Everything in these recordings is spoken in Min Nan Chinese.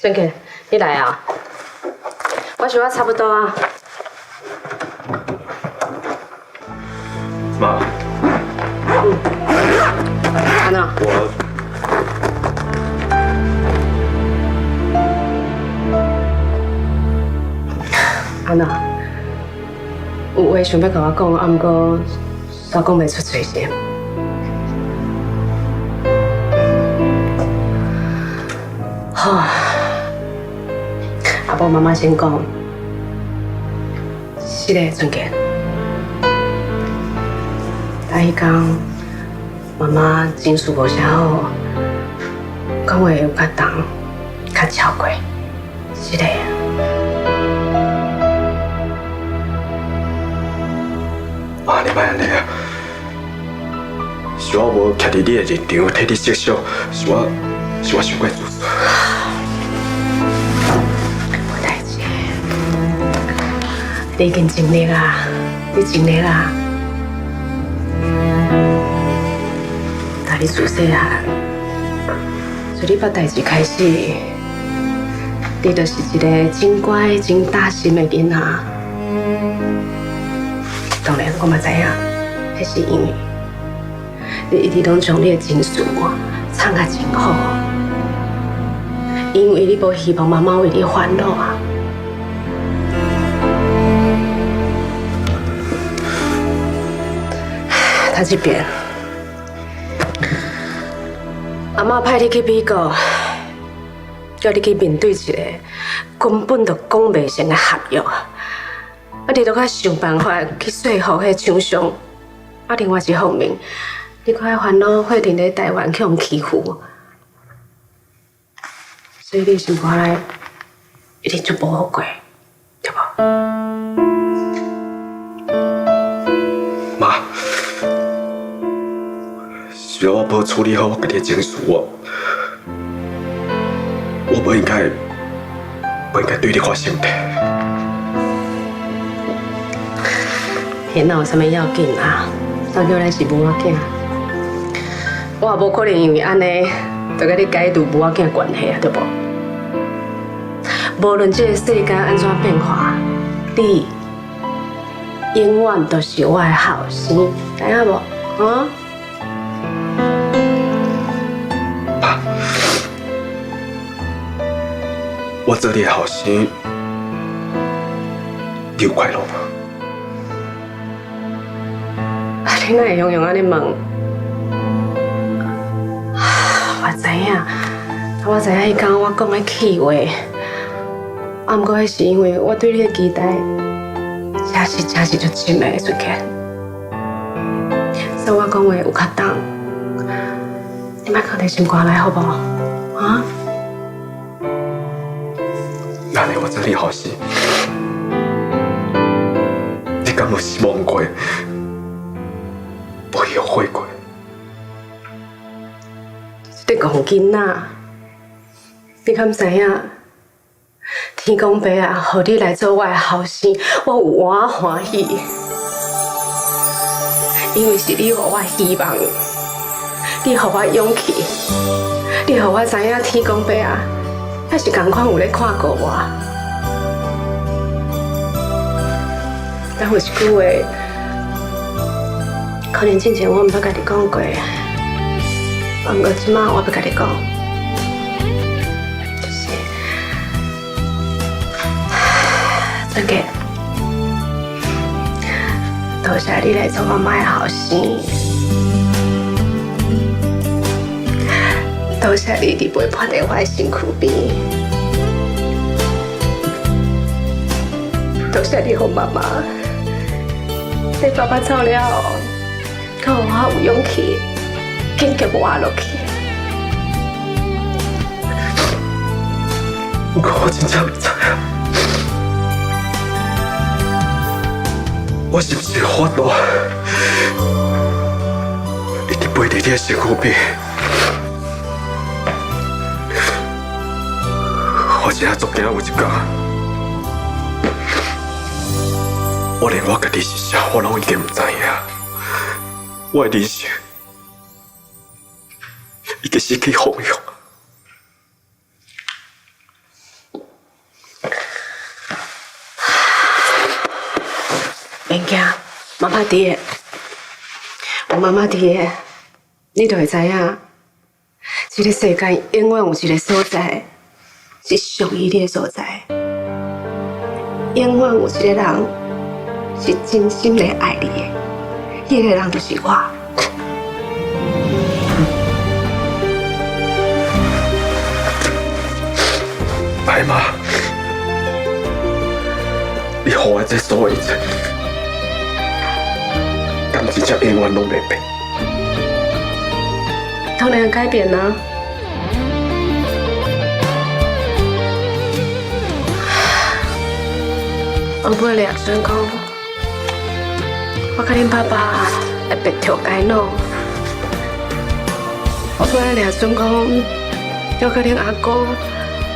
孫杰，你來啊！我想我差不多啊。媽。嗯。按怎？我。按怎？有話想欲共我講，啊，毋過煞講袂出嘴是？好，阿婆媽媽先講，是嘞，春杰。但彼工媽媽情緒無啥好，講話有較重，較超過，是嘞。媽，你莫按呢啊！是我無徛佇你的立場替你設想，是我傷過自私。無代誌，你已經盡力啦，你盡力啦。但你自細漢，自你捌代誌開始，你就是一個真乖、真擔心的囡仔。當然，我嘛知影，彼是因為你一直攏將你的情緒藏甲真好，因為你無希望媽媽為你煩惱啊。他這邊，阿媽派你去美國，叫你去面對一個根本就講袂成的合約。啊！你都閣想辦法去說服彼廠商。啊，另外一方面，你閣愛煩惱慧婷佇台灣去予欺負，所以你心肝內一定足無好過，對無？媽，是我無處理好我家己的情緒，我無應該對你發生的。彼哪有啥物要緊啊？到叫咱是母仔囝，我也無可能因為按呢，就共你解除母仔囝關係啊，對無？無論這個世間按怎變化，你永遠都是我的後生，知影無？啊？媽，我做你的後生，你有快樂無？啊！你哪會用用按呢問？我知影，我知影，彼工我講的氣話，啊，毋過彼是因為我對你的期待，真是真是足深的，出現。所以我講話有較重，你莫放佇心肝內好無？啊？那呢，我做你後生，你敢無失望過？無後悔過？這個戇囡仔，你敢知影？天公伯啊，予你來做我的後生，我有偌歡喜。因為是你予我希望，你予我勇氣，你予我知影天公伯啊，猶是仝款有咧看顧我。但有一句話，可能之前我毋捌共你講過，啊，毋過這擺我欲共你講，就是真嘅，多謝你來做我媽的後生，多謝你一直陪伴佇我的身軀邊，多謝你予媽媽，你爸爸走了後，閣予我有勇氣堅強活落去。不過我真正毋知影，我是毋是有法度一直陪佇你的身軀邊？我真正足驚有一天，我連我家己是啥，我攏已經毋知影。我的人生已經失去方向。媽媽佇的，有媽媽佇的，你就會知影，這個世間永遠有一個所在是屬於你的所在，永遠有一個人是真心來愛你的，彼個人就是我。白媽，你予我這所有一切，敢真正永遠攏袂變？當然改變啦！我尾掠準講，我佮恁爸爸會白頭偕老。我尾掠準講，我佮恁阿公。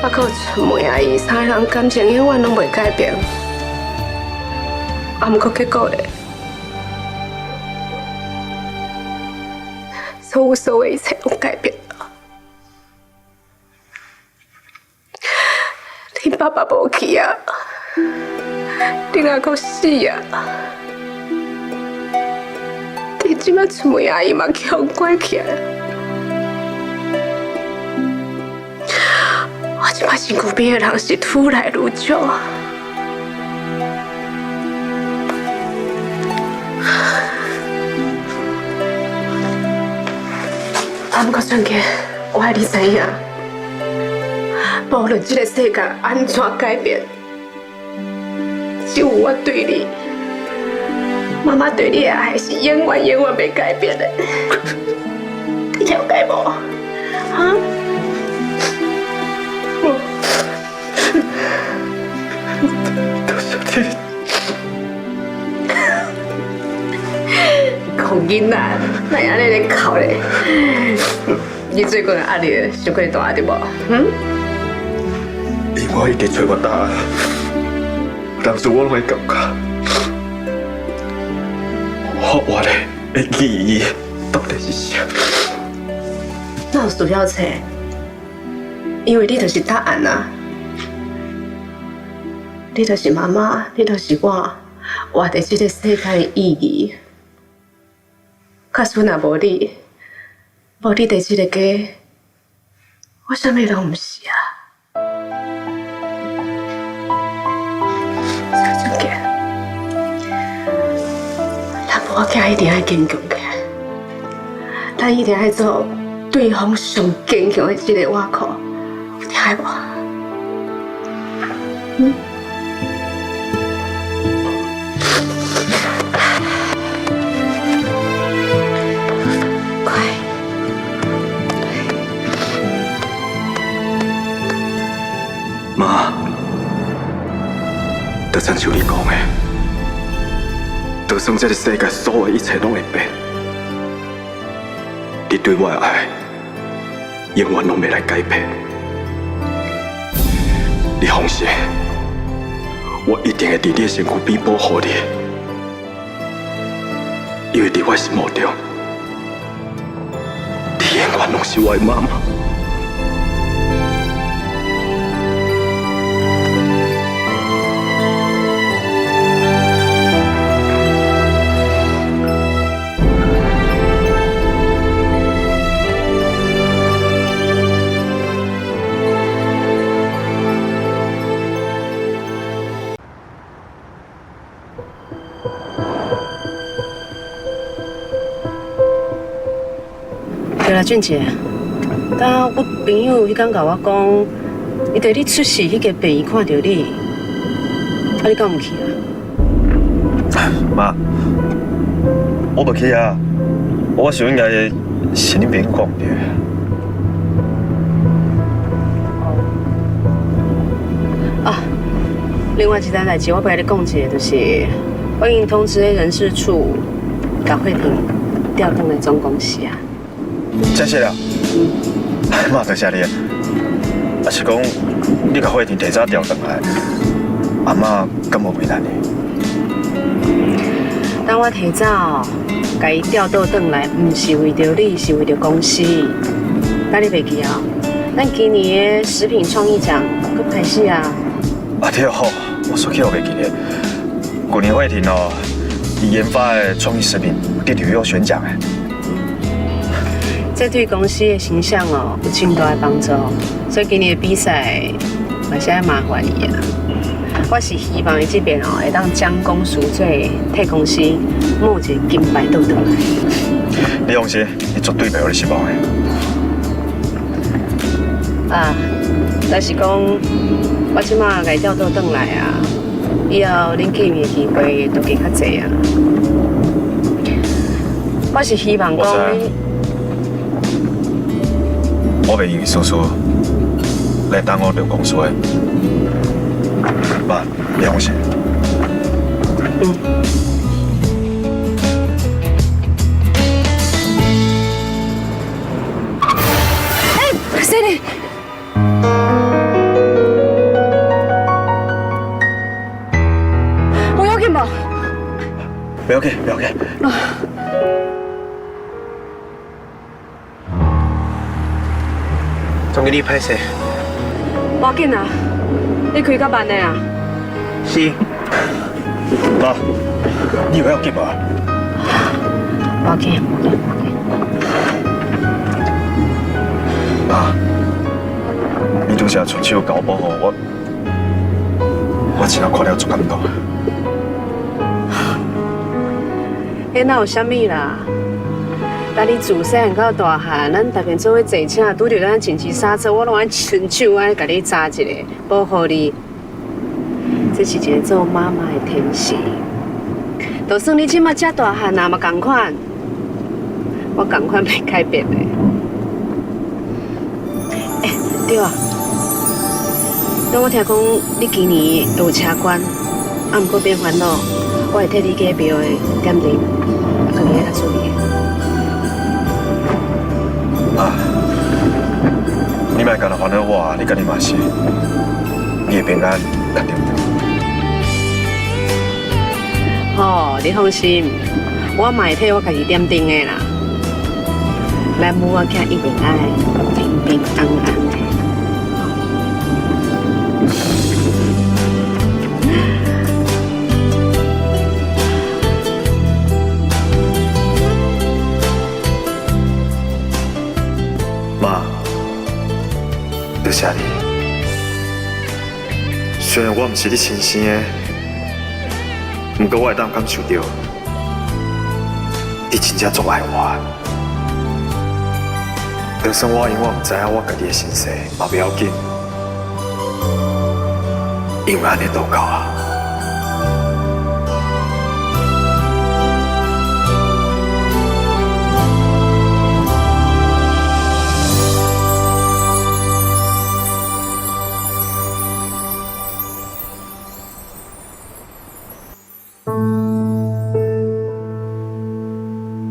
啊，閣有春梅阿姨，三个人感情永遠攏袂改變。啊，毋過結果咧，所有所有一切攏改變了。恁爸爸無去啊，恁阿公死啊，你這擺春梅阿姨嘛去予關起來。我這擺身軀邊的人是愈來愈少啊！啊，毋過俊傑，我愛你知影，無論這個世界按怎改變，只有我對你，媽媽對你的愛是永遠永遠袂改變的。你了解無？哈？多謝你。講囡仔，哪會按呢咧哭咧？你最近壓力傷過大對無？嗯？因為我一直揣無答案，但是我攏會感覺，我活的意義到底是啥？哪有需要揣？因為你就是答案啊！你就是媽媽，你就是我，活佇這個世間的意義。假使若無你，無你佇這個家，我啥物攏毋是啊！蔡俊傑，咱母仔一定愛堅強起來，咱一定愛做對方上堅強的這個倚靠，有聽無？嗯？媽，就親像你講的，就算這個世界所有一切攏會變，你對我的愛永遠攏袂來改變。你放心，我一定會佇你的身軀邊保護你，因為佇我心目中，你永遠攏是我的媽媽。對啦，俊傑，當我朋友彼工共我講，伊佇你出事彼個病院看著你，啊，你敢毋去啊？媽，我無去啊，我想應該是恁朋友看毋著。啊，另外一件代誌，我欲共你講一下，就是我已經通知人事處，共慧婷調轉來總公司啊。真實啊！媽，多謝你。啊是講，你共慧婷提早調轉來，阿嬤敢無為難你？當我提早共伊調倒轉來，毋是為著你，是為著公司。但你袂記啊？咱今年的食品創意獎閣開始啊！啊對吼，我說起我袂記得。舊年慧婷哦，伊研發的創意食品得紐約選獎的。這對公司的形象哦有真大的幫助，所以今年的比賽嘛是愛麻煩伊啊。我是希望伊這邊哦會當將功贖罪，替公司募一個金牌倒轉來。你放心，伊絕對袂予你失望的。啊，但是講我這馬共伊調倒轉來啊，以後恁見面的機會就加較濟啊。我是希望講恁，我袂因為叔叔來耽誤著公司的。媽，你放心。嗯。哎，谁哩？有要緊無？不要緊，不要緊。總經理歹勢。無要緊啊，你開較慢的啊。是。媽，你有要緊無？無要緊，無要緊，無要緊。媽，你拄才出手共我保護我，我真正看了足感動。彼哪有啥物啦？但你自細漢到大漢，咱逐遍做伙坐車，拄著咱緊急剎車，我攏愛伸手按呢共你紮一下，保護你。這是一個做媽媽的天性。就算你這馬遮大漢啊，嘛仝款，我仝款袂改變的。欸，對啊，那我聽講你今年有車關，啊，毋過免煩惱，我會替你計票的點燈，啊，家己愛較注意。媽，你莫干焦煩惱我，你家己嘛是，你的平安較重要。哦，你放心，我嘛會替我家己點燈的啦。咱母仔囝一定愛平平安安的。媽，多謝你。雖然我毋是你親生的，毋過我會當感受著，你真正足愛我。就算我永遠毋知影我家己的身世，嘛袂要緊，因為按呢就夠啊。